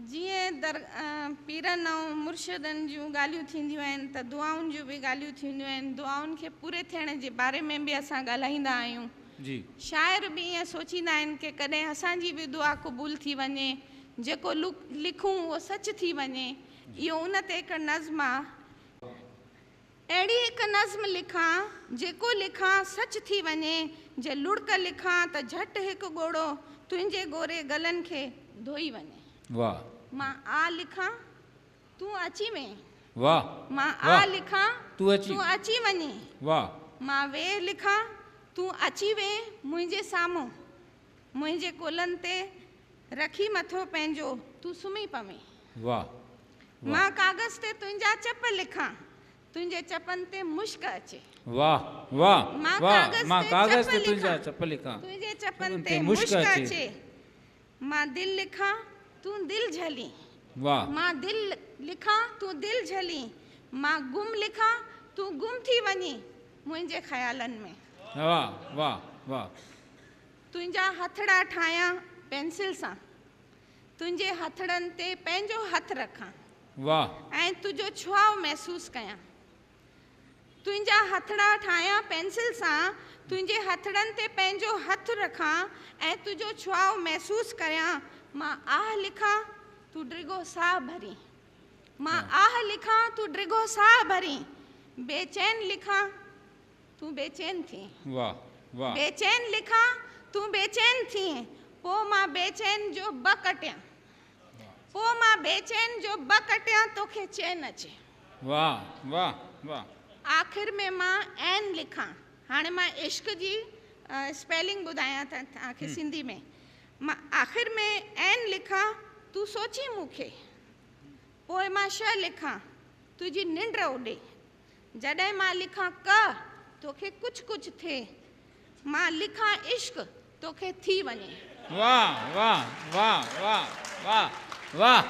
जीअं दर पीरनि ऐं मुर्शिदनि जूं ॻाल्हियूं थींदियूं आहिनि त दुआउनि जूं बि ॻाल्हियूं थींदियूं आहिनि। दुआउनि खे पूरे थियण जे बारे में बि असां ॻाल्हाईंदा आहियूं। जी। शाइर बि ईअं सोचींदा आहिनि की कॾहिं असांजी बि दुआ क़बूल थी वञे, जेको लिखूं उहो सच थी वञे। इहो उन ते हिकु नज़्म आहे। अहिड़ी हिकु नज़्म लिखां, जेको लिखां सच थी वञे, जे लुड़क लिखां त झटि हिकु ॻोड़ो तुंहिंजे गोरे गलनि खे धोई वञे। वाह। मां आ लिखां तूं अची वें। वाह। मां आ लिखां तूं अची वञे। वाह। मां वे लिखां तूं अची वे मुंहिंजे साम्हूं, मुंहिंजे कोलनि ते रखी मथो पंहिंजो तूं सुम्ही पवें। वाह। मां कागज़ ते तुंहिंजा चप लिखां, तुंहिंजे चपनि ते मुश्क अचे। वाह वाह। मां कागज़ ते तुंहिंजा चप लिखां, तुंहिंजे चपनि ते मुश्क अचे। मां दिलि लिखां तूं दिलि झली। वाह। मां दिलि लिखां तूं दिलि झली। मां गुम लिखां तूं गुम थी वञी मुंहिंजे ख़यालनि में। वाह वाह वाह। तुंहिंजा हथड़ा ठाहियां पेंसिल सां, तुंहिंजे हथड़नि ते पंहिंजो हथु रखां। वाह। ऐं तुंहिंजो छुआव महसूसु कयां। तुंहिंजा हथड़ा ठाहियां पेंसिल सां, तुंहिंजे हथड़नि ते पंहिंजो हथु रखां ऐं तुंहिंजो छुआव महसूसु कयां। मां आह लिखां तूं ड्रिघो साह भरी। मां आह लिखां तूं ड्रिघो साह भरी। बेचैन लिखां तूं बेचैन थी। वाह वाह। बेचैन लिखां तूं बेचैन थी। पोइ मां बेचैन जो ब कटियां, पोइ मां बेचैन जो ब कटियां तोखे चैन अचे। वाह वाह वाह। आख़िर में मां ऐन लिखां। हाणे मां इश्क जी स्पेलिंग ॿुधायां त तव्हांखे सिंधी में। मां आख़िर में ऐन लिखां तूं सोची मूंखे, पोइ मां श लिखां तुंहिंजी निंड उॾे। जॾहिं मां लिखां क तोखे कुझु कुझु थिए, मां लिखां इश्क तोखे थी वञे। वाह वाह वाह वाह वाह वाह।